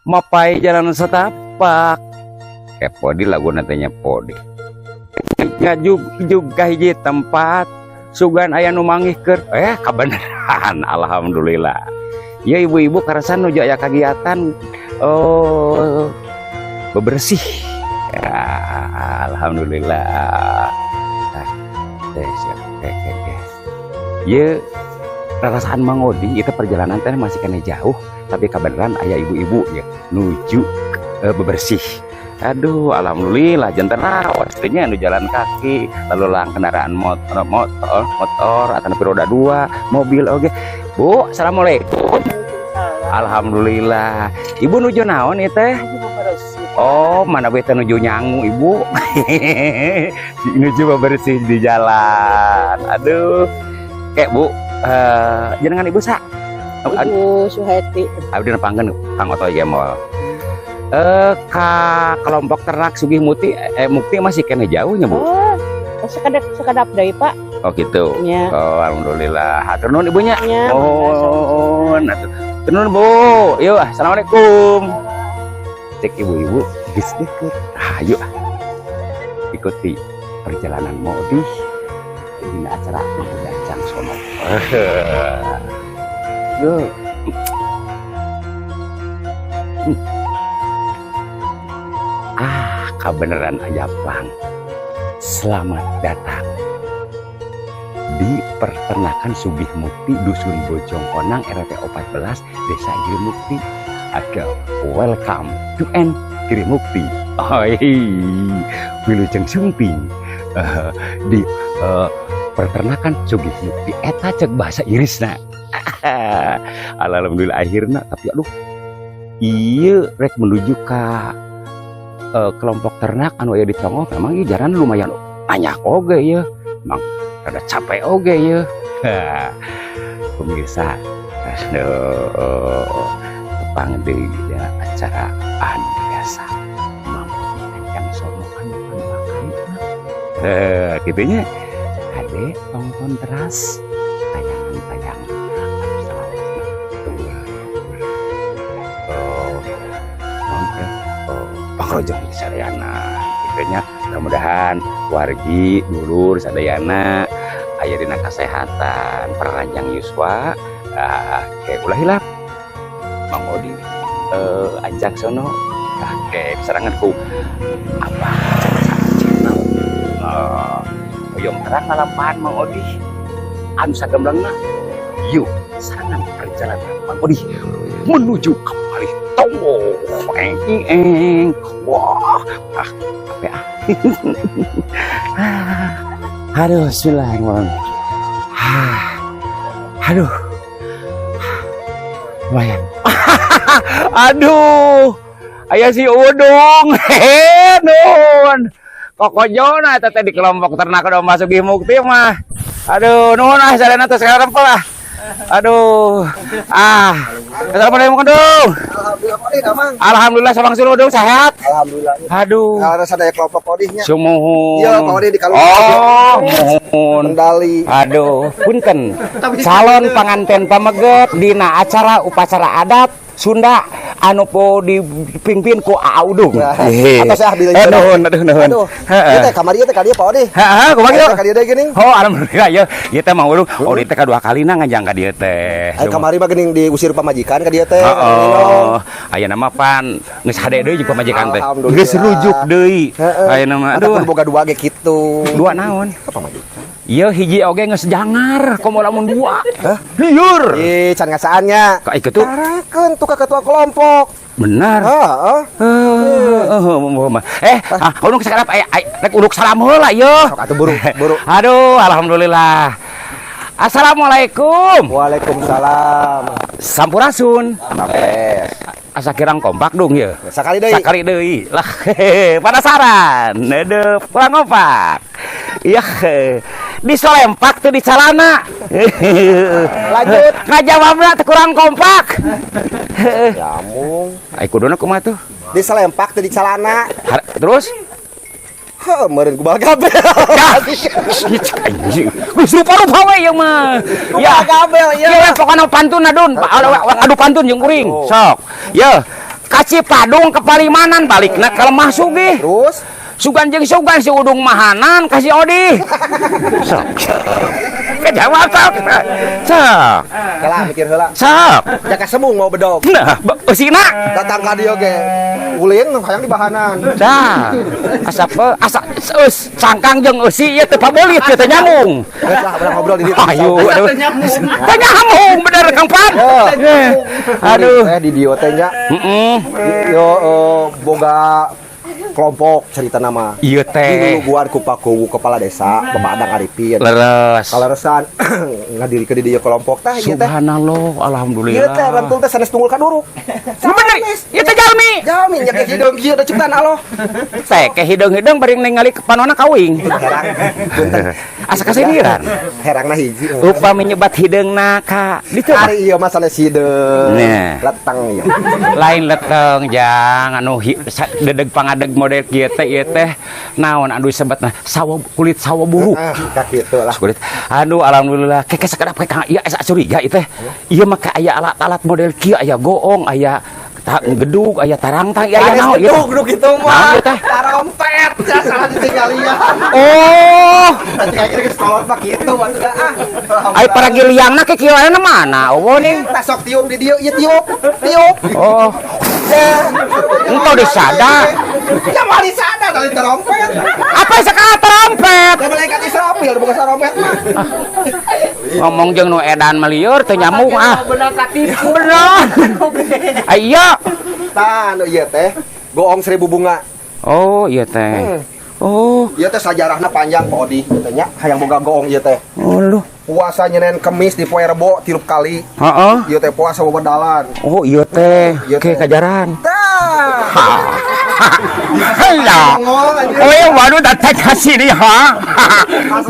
Mapai jalan setapak. Kepo di lagu nantinya podi. Ngajuk jug ka hiji tempat, sugan aya nu manggih keur kabeneran, alhamdulillah. Ya, ibu-ibu karasan nuju aya kagiatan, oh, bebersih. Ya, alhamdulillah. Nah, siap. Oke. Ye, rarasaan Mang Odi itu perjalanan teh masih kena jauh, tapi kabeneran aya ibu-ibu ya nuju bebersih. Aduh, alhamdulillah janten raos nya nu jalan kaki, lalu lang kendaraan motor, motor, motor atau roda dua, mobil oke. Bu, assalamualaikum. Alhamdulillah. Ibu nuju naon ieu teh? Oh, mana beta nuju nyangu, Ibu. Nuju bebersih di jalan. Aduh. Kayak Bu, jenengan Ibu sa? Ibu Suheti. Abdi nepangkeun Kang Otoy Gembol. Ka kelompok ternak Sugih Muti Mukti masih kena jauhnya, Bu? Oh, sekedap sekedap deui, Pak. Oh, gitu. Ya. Oh, alhamdulillah. Hatur nuhun ibunya. Ya. Oh, hatur nuhun, Bu. Yuk, assalamualaikum. Cek ibu-ibu geus deket. Ayo ikuti perjalanan Modi di acara Mang Sono. Yuk. Ah, kabeneran aja plang. Selamat datang di Peternakan Sugih Mukti, Dusun Bojong Konang, RT 14, Desa Girimukti. Agak welcome to N Girimukti. Oi, wilujeng sumping di Peternakan Sugih Mukti. Eta cek bahasa Inggrisna. Alhamdulillah akhirnya, tapi aduh, iya rek menuju ke kelompok ternak anu aya di Tonggoh, memang ieu jalan lumayan banyak oge ya, emang rada capek oge ya. Pemirsa, aduh, tepang deui dina acara anu biasa Mang Ancang Sono anu makan kitu nya. Ade tonton teras tayangan-tayangan anu salawasna. Oh, naon teh? Oh, pangrojong sadayana kitu nya. Mudah-mudahan wargi dulur sadayana aya dina kasehatan, paranjang yuswa. Ah, kayak ulah hilap Mang Odi Ancang Sono. Ah, kayak serangan ku apa channel. Hoyong terang ngalampahan Mang Odi anu sagemblangna. Yuk, sarangan perjalanan Mang Odi menuju ke Palih Tonggoh. Eng eng, wah, ah, apa ah. Aduh, bismillahirrahmanirrahim. Ah, aduh, lumayan. Aduh, aya si Udung. Hehe, nuhun. Kokojona eta teh di kelompok ternak domba Sugih Mukti mah. Aduh, nuhun ah, sadayana teh sekarang lah. Aduh. Ah. Assalamualaikum, Dung. Alhamdulillah, Pak Odi, damang. Alhamdulillah, sabang suruh, Dung, sehat. Alhamdulillah. Aduh. Kalau sadaya kelompok odihnya. Sumuhun. Iya, Pak Odi di kalung. Oh, muhun. Kendali. Aduh, punten. Calon panganten pameget dina acara upacara adat Sunda anu po dipimpin ku Aa Udung. Nah, atau saya ambil. Eh, nuhun, aduh, nuhun. Aduh. Heeh. Ieu teh kamari, ieu teh ka dieu, Pak Odi. Heeh, kumaha Ieu kieu? teh ka dieu deui geuning. Oh, alhamdulillah ya. Ieu teh Mang Udung. Oh, ieu teh kadua kalina ngajang ka dieu teh. Ai kamari mah geuning diusir pamajikan ka dieu teh. Heeh. Ayeuna mah pan geus hade deui jeung pamajikan teh. Alhamdulillah. Geus rujuk deui. Heeh. Ayeuna mah aduh. Aduh. Boga dua ge kitu. Dua naon? Apa pamajikan? Iya, hiji oge geus jangar, komo lamun dua. Hah? Liur. Ih, can ngasaannya. Ka itu tuh Tarakeun tuh ka ketua kelompok. Benar. Heeh. Eh, ah, uluk sakalap aya rek uluk salam heula ye. Sok atuh, buru, buru. Aduh, alhamdulillah. Assalamualaikum. Waalaikumsalam. Sampurasun. Rampes. Asa kirang kompak dong ya. Sakali deui. Sakali deui. Lah, penasaran. Aduh, kurang kompak. Iya, disolempak tuh di calana. Lanjut. Ngajawabna teh kurang kompak. Nyamung. Ai kuduna kumaha tuh? Diselempak teh di calana. Terus? Heuh, meureun kubal gabel. Anjing. Geus rupa-rupa we ieu mah. Kubal gabel ya. ieu. Ieu pokona pantun adun. Adu pantun jeung kuring. Oh. Sok. Ye. Ka Cipadung ke Palimanan, balikna ka Lemah Sugih. Terus? Sugan jeung sugan si Udung mahanan ka si Odi. Sok. Kejawab sok. Sok. Kela mikir heula. Sok. Jaka Sembung mau bedog. Nah, eusina. Datang ka dieu ge. Ulin hayang dibahanan. Dah. Asa asa eus cangkang jeung eusi ieu teu pabolit teu nyambung. Geus lah, urang ngobrol di dieu. Ayo, aduh. Teu nyambung bener, Kang Pan. Eh, aduh. Eh, di dieu teh nya. Heeh. Yo boga kelompok cerita nama. Ieu teh. Diluluguan ku Pak Kuwu kepala desa, Bapak Adang Arifin. Leres. Kaleresan ngadirikeun di dieu kelompok tah ieu teh. Subhanallah, Ieu teh alhamdulillah. Rentul teh sanes tunggul kaduruk. Nu bener, ieu teh jalmi. Jalmi nya ke hideung kieu da ciptaan Allah. Teh ke hideung-hideung bari ningali panona kawing. Herang. Punten. Asa kasiniran. Herangna hiji. Upami nyebat hideungna ka ditu mah. Ari ieu mah sanes hideung. Nah. Leteng ieu. Lain leteng, jang anu dedeg pangadeg model kieu teh, ieu teh naon anu disebutna sawo, kulit sawo buruk. Ah, ka kitu lah. Kulit. Aduh, alhamdulillah. Keke sakedap ke Kang, ieu asa curiga ieu teh. Ieu mah ka aya alat-alat model kieu, aya goong, aya gedug, aya tarangtang, ieu aya naon ieu teh? Gedug nu kitu Naon mah. ieu teh? Tarompet ya salah ditinggalian. Oh, Tadi kayak geus kolot mah kitu maksudna ah. ai para giliangna ke kieu aya mana? Oh, nih. Tah sok tiup di dieu ieu tiup. Tiup. Oh, Ya. Entah disada. Ya mah disada dari trompet. Apa sekala trompet? Da malaikat Israfil bukan trompet mah. Ngomong jeung nu edan meliur teu nyambung ah. Bener katipu. Bener. Ayo. Tah nu ieu teh goong seribu bunga. Oh, iya teh. Oh, Ieu teh sajarahna panjang, Pak Odi teh nya hayang boga goong ieu teh. Oh lu. Puasa nyenen Kemis di poe Rebo tilup kali. Heeh. Ieu teh puasa bebedalan. Oh, iya teh. Iya Ke teh. kajaran. Tah. Halo. Oh, ya baru datang ke sini ha.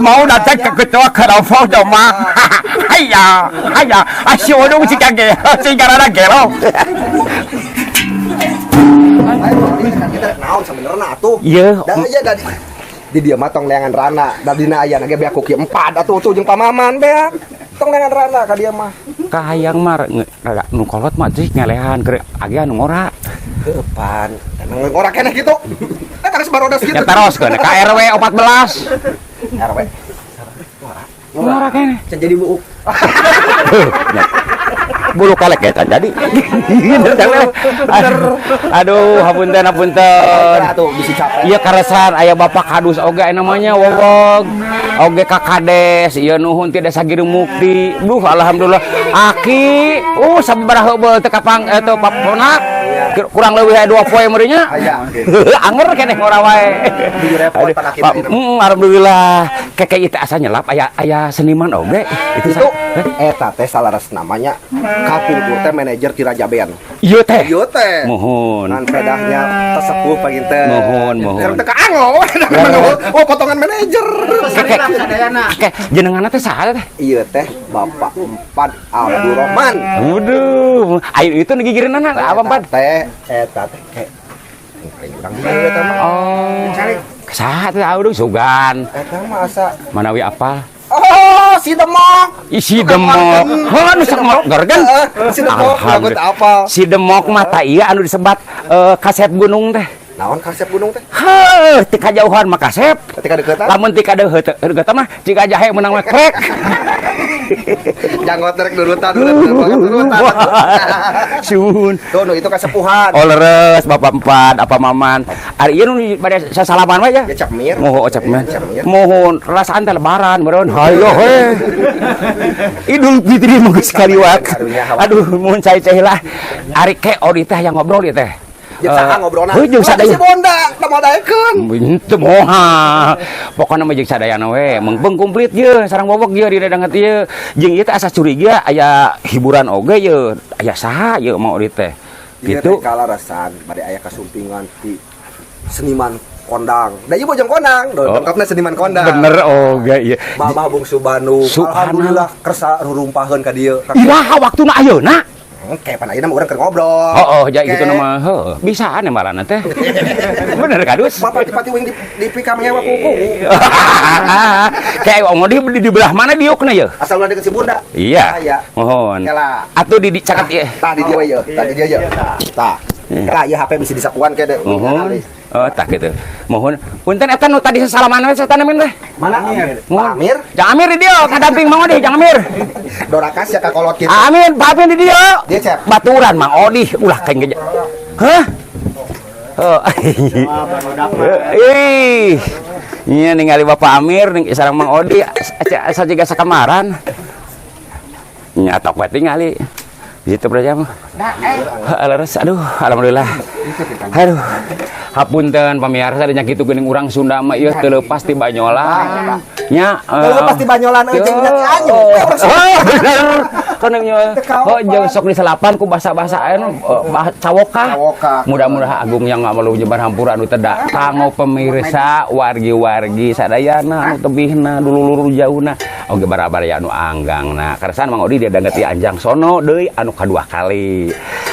Mau datang ke ketua kelompok doma. Haya, haya. Asyik odong si kage, si karena gelo. Ayo Pak Odi kan kita naon sebenarnya atuh. Iya. Da ieu da di dieu mah tong leangan rana. Da dina aya ge beak kuki empat atuh tuh jeung pamaman beak. Tong leangan rana ka dieu mah. Kahayang mah rada nu kolot mah sih ngelehan keur age anu ngora. Heupan. Emang ngora keneh kitu. Eh, tangis barodas kitu. Ya teroskeun ka RW 14. RW. Ngora keneh. Can jadi buuk. Ya. Bulu kalek ya can jadi. Aduh, hapunten hapunten. Atuh bisi capek. Iya karesan aya Bapak Kadus oge aya namanya wowog. Oge Kak Kades, ieu nuhun ti Desa Giri Mukti. Duh, alhamdulillah. Aki, sababaraha heubeul teu kapang teu paponak. Kurang leuwih aya 2 poe meureun nya. Aya. Anger keneh ngora wae. Di repot Aduh, pan aki Pak, teh. Alhamdulillah. Keke ieu teh asa nyelap aya aya seniman oge. Itu Itu eta teh salaras namanya kapungkur teh manajer ti Raja Band. Ieu teh. Ieu teh. Muhun. Ngan pedahnya tesepuh panginten. Muhun, muhun. Keur teu kaanggo. Oh, potongan manajer. Keke, keke jenenganna teh saha teh? Ieu teh Bapak Empat Abdurrahman. Waduh, ayo itu nu gigireunana apa Empat? Teh eta teh eh paling urang di dieu eta mah. Oh. Saha teh aduh sugan. Eta mah asa Manawi apal? Oh, si Demok. Ih, si Demok. Heuh, nu sok gorgen. Heeh, si Demok, Alhamdulillah. lagu apal. Si Demok mah tah ieu anu disebat kasep gunung teh. Naon kasep gunung teh? Heuh, ti kajauhan mah kasep. Ketika deketan Lamun ti kadeuheutan mah jika jahe menang mah krek. Janggot rek nurutan, nurutan, nurutan. Suhun. Tuh, nu itu kasepuhan. Oh leres Bapak Empat, apa Maman. Ari ieu nu bade sasalaman we ya. Ya Cak Mir. Moho Cak Mir. Cak Mir. Mohon rasaan teh lebaran meureun. Hayo he. Idul Fitri mah geus kaliwat. Karunya hawa. Aduh, mun cai-cai lah. Ari ke odi teh yang ngobrol ieu teh. Jeung saha ngobrolna? Heuh, jeung Oh, sadaya. Si Bonda, teu daekeun. Henteu moha. Pokona mah jeung sadayana we. Meungpeung komplit ye sareng bobok ye di dadanget ieu. Jeung ieu teh asa curiga aya hiburan oge ye. Aya saha ye mau di teh. Gitu. Gitu. Kalarasan bade aya kasumpingan ti seniman kondang. Da ieu bojong kondang, Oh. lengkapna seniman kondang. Bener oge ieu. Babah Bungsu Bandung. Subhanallah. Alhamdulillah kersa rurumpaheun ka dieu. Iraha waktuna ayeuna? Kayak pan ayeuna mah urang keur ngobrol. Oh, oh, ja gitu Ke. nama. Heuh, bisaan ya malana teh. Bener kadus. Bapak pati wing di pika mengewa kuku. Kayak omong di belah mana diukna ye? Asal ulah deket si Bunda. Iya. Aya. Mohon. Kela. Atuh di caket ieu. Tah di dieu ye, tah di dieu ye. Tah. Tah, ieu HP bisa disakuan ke deh. Mohon. Oh, tak gitu. Mohon. Punten, eta nu tadi sasalaman we satana min teh. Mana? Pak Amir? Jang Amir di dieu kadamping Mang Odi, Jang Amir. Dorakas ya ka kolot kitu. Amin, Pak Amir di dieu. Dia, Cep. Baturan Mang Odi ulah kayak geja. Hah? Oh. Ih. Nya ningali Bapak Amir ning sareng Mang Odi asa jiga sakamaran. Nya tok we tingali. Di situ berarti mah. Leres, aduh, alhamdulillah. Aduh. Hapunten pamiarsa, nya kitu geuning urang Sunda mah ieu teu leupas ti banyolan. Nya, Teu leupas ti banyolan euy jeung nya anyu. Oh, bener. Kan nya oh jeung sok diselapan ku basa-basa anu cawokah. Cawokah. Mudah-mudahan agung yang ngameluh nyebar hampura anu teda kanggo pemirsa, wargi-wargi sadayana anu tebihna, dulur jauhna oge barabar anu anggangna. Keresan Mang Odi dia danget di anjang sono deui anu kadua kali.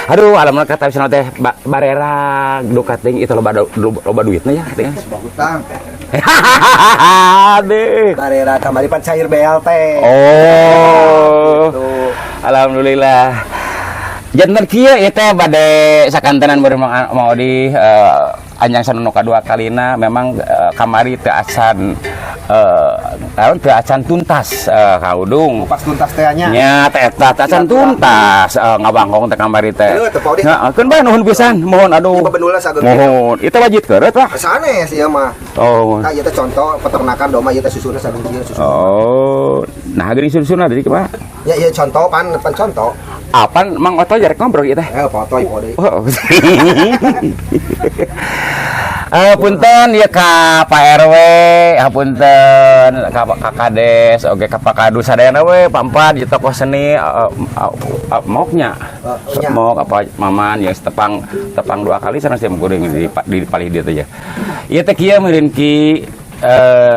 Aduh, alhamdulillah kata wisna teh barera duka ting itu loba loba duitna ya teh. Hutang. Deh. Barera kamari pan cair BLT. Oh. Gitu. Alhamdulillah. Janten kieu ieu teh bade sakantenan bareng Mang Odi anjang sono nu kadua kalina memang kamari teu acan naon, teu acan tuntas kaudung. Pas tuntas teh nya. Nya teh eta teu acan tuntas ngabangkong teh kamari teh. Heuh, teu Pak Odi. Heeh, keun bae, nuhun pisan, mohon aduh. Ieu bebendulna sageung. Mohon. Itu wajib keureut lah. Sanes ieu mah. Oh. Tah, ieu teh contoh peternakan domba, ieu teh susuna sageung kieu susu. Oh, nah geuning susuna deui kumaha? Ya ieu contoh pan pan contoh. Apan Mang Oto jarek ngobrol ieu teh? Eh, foto ieu deui. Oh. Punten ya ka Pak RW, hapunten ka Pak Kades, oke ka Pak Kadus sadayana we, Pampan di tokoh seni moknya. Nya. Mok apa Maman ya tepang tepang dua kali sana sih kuring di palih dieu teh ya. Ieu teh kieu meureun ki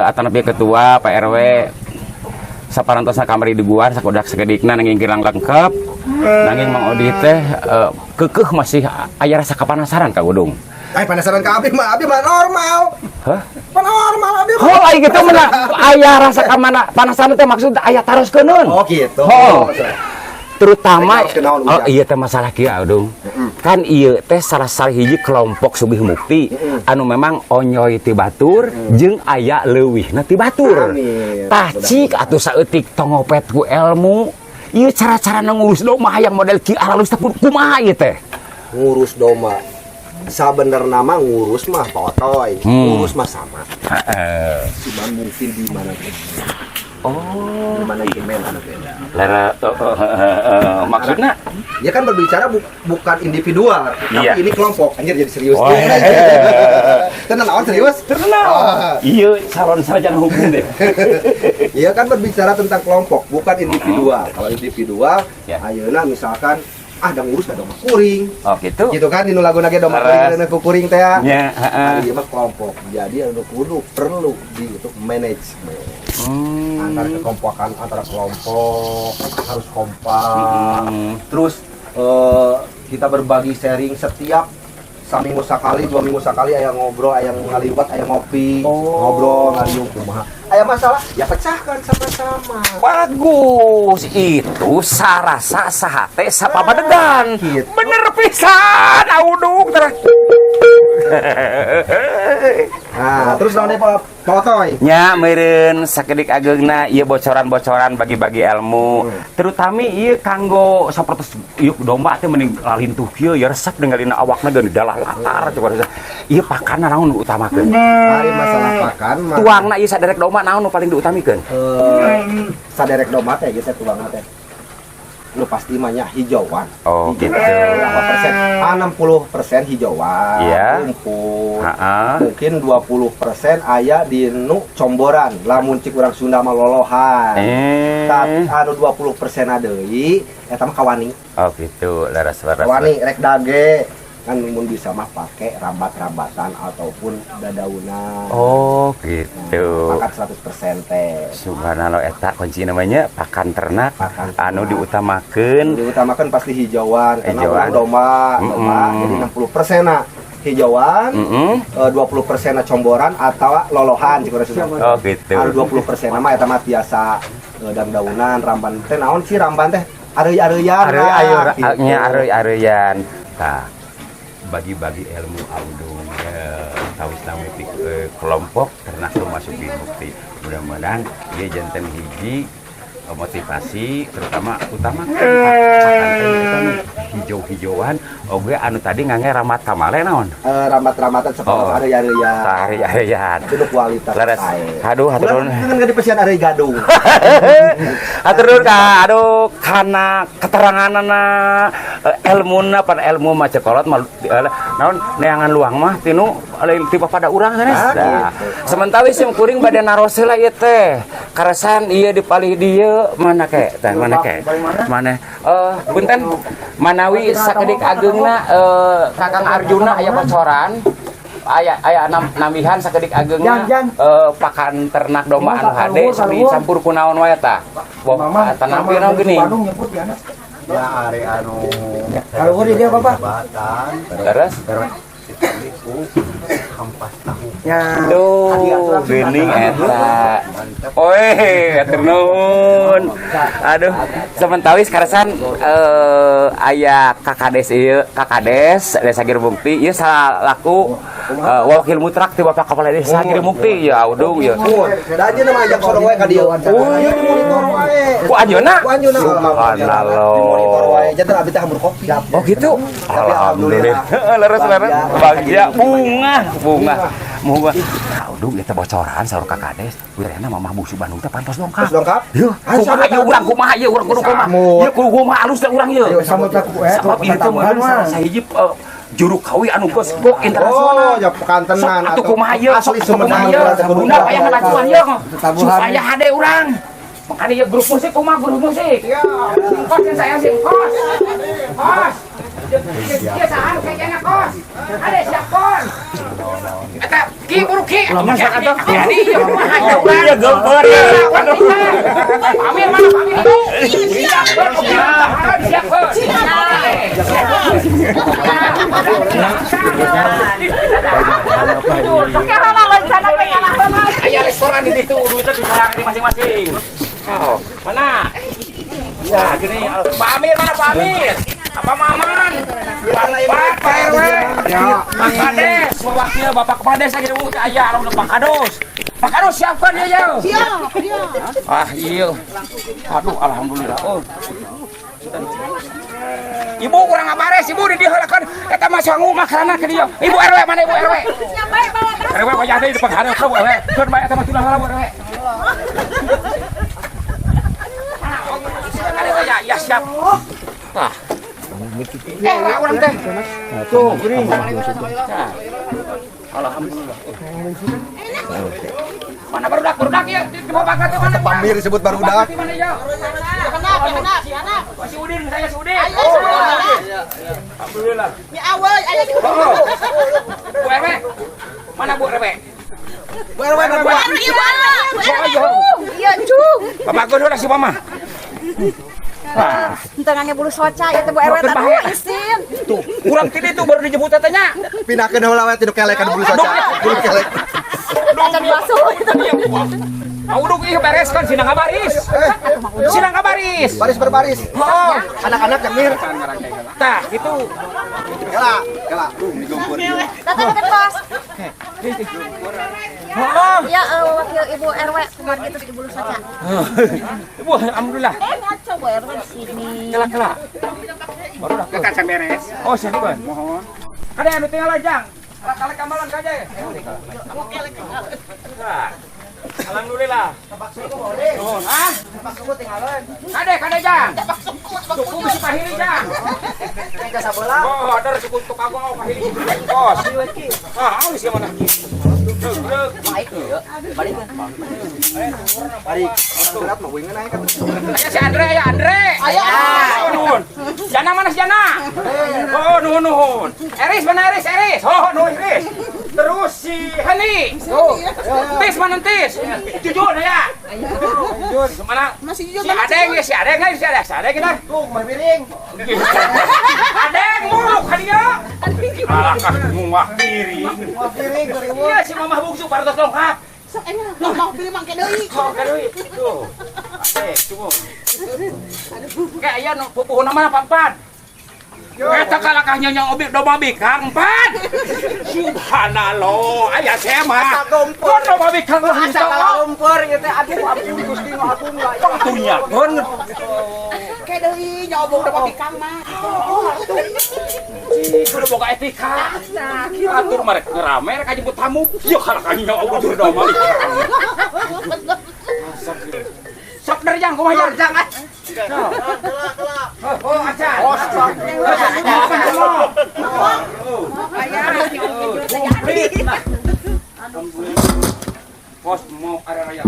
atanapi ketua Pak RW saparantosna kamari di guar sakodak sakedikna nanging kirang lengkap, nanging Mang Odi teh keukeuh masih aya rasa kapanasaran ka Gudung. Eh, penasaran ka abdi mah normal. Hah? Pan normal abdi mah. Oh, aya gitu mana aya rasa ka mana panasaran teh maksud aya taroskeun. Oh, gitu. Oh. Terutama Rek naon oh ujang. iya teh masalah kieu Audung. Kan ieu teh salah salah hiji kelompok Sugih Mukti anu memang onyoy ti batur jeung aya leuwihna ti batur. Amin. Tah cik atuh saeutik tongopet ku ilmu. Ieu cara-cara ngurus domba hayang model kieu alus teh kumaha ieu teh? Ngurus domba. Sabenerna mah ngurus mah Pak Otoy. Ngurus mah sama. Heeh. Cuman mungkin di mana Oh, di manajemen anu beda. Lara oh, oh, oh, maksudna Dia kan berbicara bukan individual, tapi ini kelompok. Anjir, jadi serius. Oh, Tenang, naon serius? Terkenal. Ah. Iya, calon sarjana hukum deh. Iya kan berbicara tentang kelompok, bukan individual. Kalau individual, ayeuna misalkan ah da ngurus da domba kuring. Oh, gitu. Gitu kan dinu lagu ge domba kuring dan kuring teh ya. Ya, heeh. Ieu mah kelompok. Jadi anu kudu perlu di itu manajemen. Antara kekompakan antara kelompok harus kompak. Terus kita berbagi sharing setiap saminggu sekali, 2 minggu sekali, aya ngobrol, aya ngaliwat, aya ngopi, ngobrol, ngariung kumaha. Aya masalah, ya pecahkan sama-sama. Bagus itu sarasa sahate sapabadegan. Gitu. Bener pisan audung terus. Nah, terus naon deui, Pak Pak Otoy? Nya meureun sakedik ageungna ieu bocoran-bocoran bagi-bagi ilmu. Terutama ieu kanggo sapertos ieu domba teh mending lalintuh kieu ya resep ninggalina awakna geus dalah latar coba. Ieu pakanna naon nu utamakeun? Ari masalah pakan mah. Tuangna ieu saderek domba naon nu paling diutamikeun? Saderek domba teh gitu tuangna teh. Lu pasti mah nya hijauan. Oh, Hijau. gitu. Berapa persen? Ah, 60% hijauan, rumput. Mungkin 20% aya di nu comboran. Lamun cik urang Sunda mah lolohan. Anu 20% deui eta mah kawani. Oh gitu, leres leres. Kawani rek dage kan mun bisa mah pake rambat-rambatan ataupun dadaunan. Oh gitu. Nah, pakan 100% teh. Subhanallah, eta kunci namanya pakan ternak Pakan anu ternak. Diutamakeun. Diutamakan pasti hijauan karena Hijauan. urang domba, domba jadi 60% nah hijauan, 20% na comboran atau lolohan cik urang Sunda. Oh gitu. Anu 20% mah eta mah biasa daunan, ramban teh naon sih ramban teh, areuy-areuyan Areuy lah, ayo gitu. Nya areuy-areuyan. Tah. Bagi-bagi ilmu audung tawis nami kelompok ternak rumah Sugih Mukti. Mudah-mudahan ieu janten hiji motivasi, terutama utama kan hijau-hijauan oge anu tadi ngangge ramat kamale naon. Ramat-ramatan seperti Oh. area-area Sehari-harian. Itu kualitas. Leres. Sae. Aduh, hatur nuhun. Kan nggak dipesian area gadung. Hatur nuhun ka, aduh, kana keteranganana, elmuna, pan elmu mah cekolot mah naon neangan luang mah tinu lain tipe pada urang sanes. Ah, Nah, gitu. sementawis sim kuring bade naros heula ieu teh. Karasan ieu di palih dieu mana ke? Tah mana ke? Mana? Punten manawi sakedik ageungna, Kakang Arjuna aya bocoran aya aya nambihan sakedik ageungna, pakan ternak domba anu hade sok dicampur ku naon wae tah? Boh, tanampi naon geuning. Ya are anu Kalau di dia Bapak. Jabatan Terus ku kampas tahu. Ya. Tuh, geuning eta. Oe, hatur nuhun. Aduh, sementawis karasan aya Kakades ieu, Kakades Desa Girmukti ieu salaku wakil mutlak ti Bapak Kepala Desa Girmukti ya audung ya. Da aja nama ajak sorong wae ka dieu. Ayo di monitor wae. Ku anjeunna? Ku anjeunna. Subhanallah. Di monitor wae. Janten abdi teh hambur kopi. Oh gitu. Alhamdulillah. Leres leres. Bagja bunga bunga. Bunga. Audung eta bocoran saur Kakades. Wirena Mamah Bungsu Bandung teh pantos dongkap. Pantos dongkap? Yeuh, kumaha ieu urang, kumaha ieu urang, kudu kumaha? Ieu kudu kumaha alus teh urang ieu. Samut aku Sabab ieu teh meureun salah sahiji juru kawi anu geus go internasional. Oh, ya pekantenan. Sok atuh kumaha ieu, sok Asli atuh kumaha Sumedang ieu. urang teh kudu Undang aya ngalakuan ieu. Tabuhan. Supaya hade urang. Makanya ieu grup musik kumaha grup musik? Kos yang saya sih kos. Kos. Iya sahan kayaknya kos. Ada siap kos. Eta ki buru ki. Masak atuh. Jadi ieu kumaha ieu urang. Iya, gempor ya. Pamir mana pamir itu? Siap, siap, siap. Aya restoran di situ, duitnya diserang di masing-masing. Oh, mana? Ya, gini. Pak Amir mana Pak Amir? Apa Maman? Pak Pak RW. Pak Kades, wakil Bapak Kepala Desa gitu aya alhamdulillah Pak Kadus. Pak Kadus siapkan ya ya. Siap. Ah, iya. Aduh, alhamdulillah. Oh. Ibu kurang ngabares, ibu di dieu heulakeun eta mah sangu makarana ke dieu. Ibu RW mana Ibu RW? Siap baik bawa terus. RW wajah deui di panghareup Bu RW. Keun bae eta mah tulah heula Bu RW. Ya, ya siap. Tah. Lah urang teh. Tuh, geuning. Alhamdulillah. Mana barudak barudak ieu di bawah bakat mana? Pamir disebut barudak. Di mana ya? Anak, anak, anak. Si Udin, saya si Udin. Ayo, semua. Alhamdulillah. Ya awal, ayo. Bu RW. Mana Bu RW? Bu RW mana Bu? Ibu RW, Bu RW. Iya, cung. Bapak Gun udah si mama. Entah ngangge bulu soca ya teh Bu RW tadi isin. Tuh, kurang tadi tuh baru dijemput tetehnya. Pindahkeun heula we tinu kelek kan bulu soca. Bulu kelek. Acan basuh itu. Auduk ih bereskan sinang kabaris. Sinang kabaris. Baris berbaris. Oh, Anak-anak yang mir. tah gitu. Kela, kela. Digempur. Datang ke kos. Oh, Ya, wakil Ibu RW kemarin itu Ibu Soca. Ibu alhamdulillah. Ngaco Bu RW di sini. Kela kela. Baru dah kan beres. Oh, siapa? Mohon. Ada anu tinggal aja. Alat-alat kamalan kaja. Nah. Alhamdulillah. Nuhun. Ah? Kade, kade jang. Suku bisi pahili jang. Oh, ada suku tukang oh pahili kos. Ah, awis yang mana? Bari berat mah wingan aya kan. Aya si Andre, aya Andre. Aya. Nuhun. Jana mana si Jana? Oh, nuhun nuhun. Eris mana Eris? Eris. Oh, nuhun Eris. Terus si Hani. Tuh. Tis mana Tis? Jujur ya. Jujur. Mana? Masih jujur Si Adeng ya, si Adeng si Adeng, si Adeng kita. Tuh, mah piring. Adeng muruk hadiah. Alah kah nguah piring. Mah piring Iya si Mamah Bungsu parantos lengkap. Sok enak, mau pilih mangke deui. Kok deui. Tuh. Tunggu. Kayak aya nu pupuhuna mana pampan. Eta kalakah nyonya obi domba bikang empat. Subhanallah, aya saya mah. Asa. Kon domba bikang lah. Asa kalalumpur ieu teh, aduh, ampun Gusti nu agung lah. Pangtunya kon. Ke deui nyobong domba bikang mah. Kudu boga etika. Atur merek ngerame rek jemput tamu. Ya kalakah nyonya obi domba bikang. Sok derjang kumaha jang? Jangan. Oh, acan. Oh, Aya Pos mau area raya.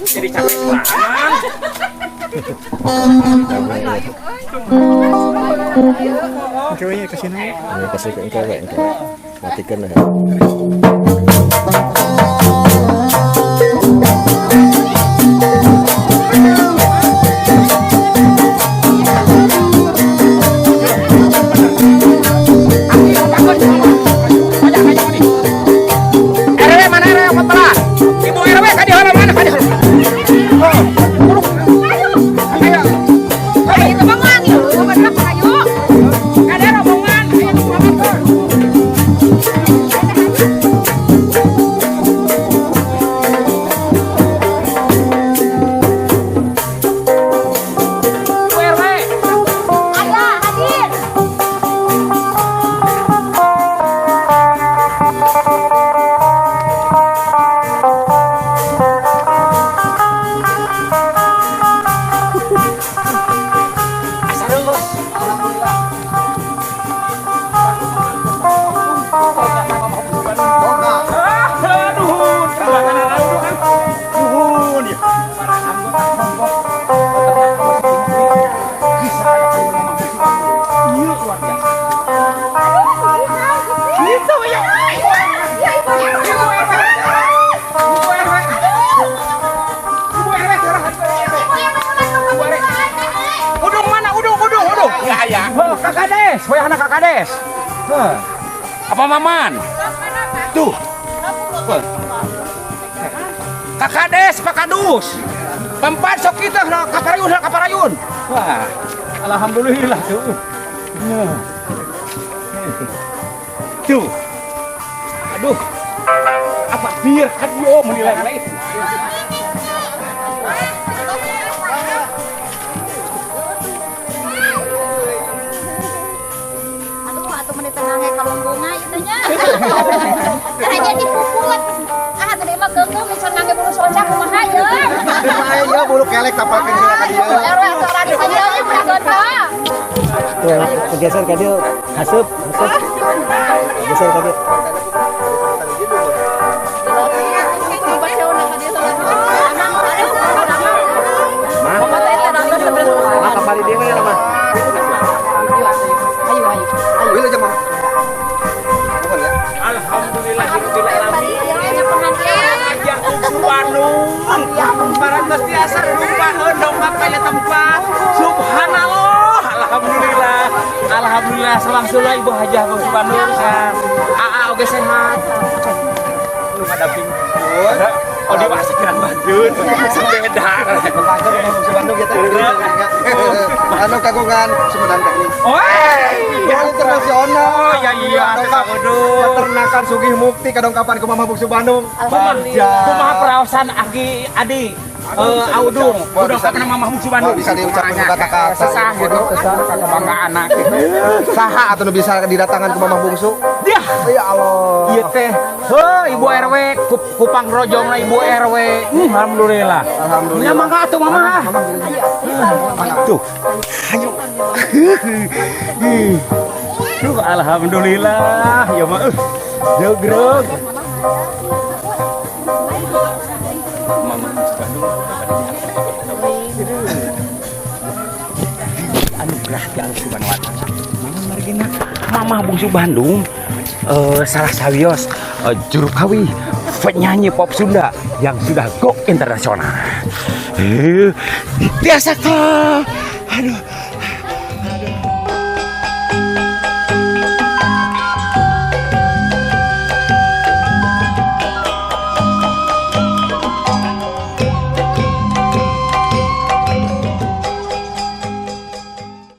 Jadi capek sorangan. Ceweknya kasih nama. Ya, kasih ke engkau, engkau. Matikan lah. RW mana RW 14? Ibu RW ka dieu mana ka dieu? Oh, kuruk. Ayo. Ayo itu bangun yuk, bener ayo. Kada rombongan, ayo selamat. Ibu RW. Ada hadir. Asa lulus. Aduh, nuhun ya. Para anggota kelompok bisa aya Iya, luar biasa. Gitu ya. Ya Ibu RW. Ibu RW. Ibu RW. Ibu RW, sekarang Ibu RW. Udung mana? Udung, udung, udung. Enggak aya. Heuh, Kakades, wayahna Kakades. Heuh. Apa Maman? Tuh. Heuh. Kakades, Pak Kadus. Tempat sok kita kaparayun, kaparayun. Wah, alhamdulillah tuh. Tuh. Aduh. Apa biar kan yo menilai itu. Aduh, atuh meni tenang ge kalunggunga ieu teh nya. Tah jadi puput. Ah, tadi mah geunggeum bisa nangge bulu socak kumaha ye. Ayo bulu kelek tapalkeun heula ka Ibu dieu. RW atuh orang di dieu ieu budak gondol. Geser ka dieu, haseup, haseup. Geser ka dieu. Mah kapari dieu we mah. Ayo, ayo. Wilujeng, Mama. Mohon ya. Alhamdulillahirabbil alamin. Ayo pengantin. Ya Bandung. Parantos tiasa lupaeun dongkap ka ieu tempat. Subhanallah. Alhamdulillah. Alhamdulillah sawangsulna Ibu Hajah Bungsu Bandung sehat. Aa oge sehat. Ngadamping. Oh, dia masih kirang banjur. Sepeda. Bangga Mama Bungsu Bandung ya teh. Anu kagungan Sumedang teh. Oh, Gol internasional. Oh, iya iya. Dongkap peternakan Sugih Mukti kadongkapan ku Mama Bungsu Bandung. Alhamdulillah. Kumaha peraosan Aki Adi? Audung, Wah, udah bisa kena Mama Bungsu Bandung. Wah, bisa diucapkan kata-kata. Sesah gitu, kebanggaan anak gitu. Saha atuh nu bisa didatangan ku Mama Bungsu? Dia, Ya Allah. ieu teh. Heuh, Ibu RW Kupang Rojongna Ibu RW. Alhamdulillah. Alhamdulillah. Nya mangga atuh Mama. Tuh. Ayo. Duh, alhamdulillah. Ya mah. Jogrog. Mama Bungsu Bandung anugerah ti Allah Subhanahu wa Taala. Mama margina Mama Bungsu Bandung salah sawios juru kawi penyanyi pop Sunda yang sudah go internasional. Biasa kah? Aduh.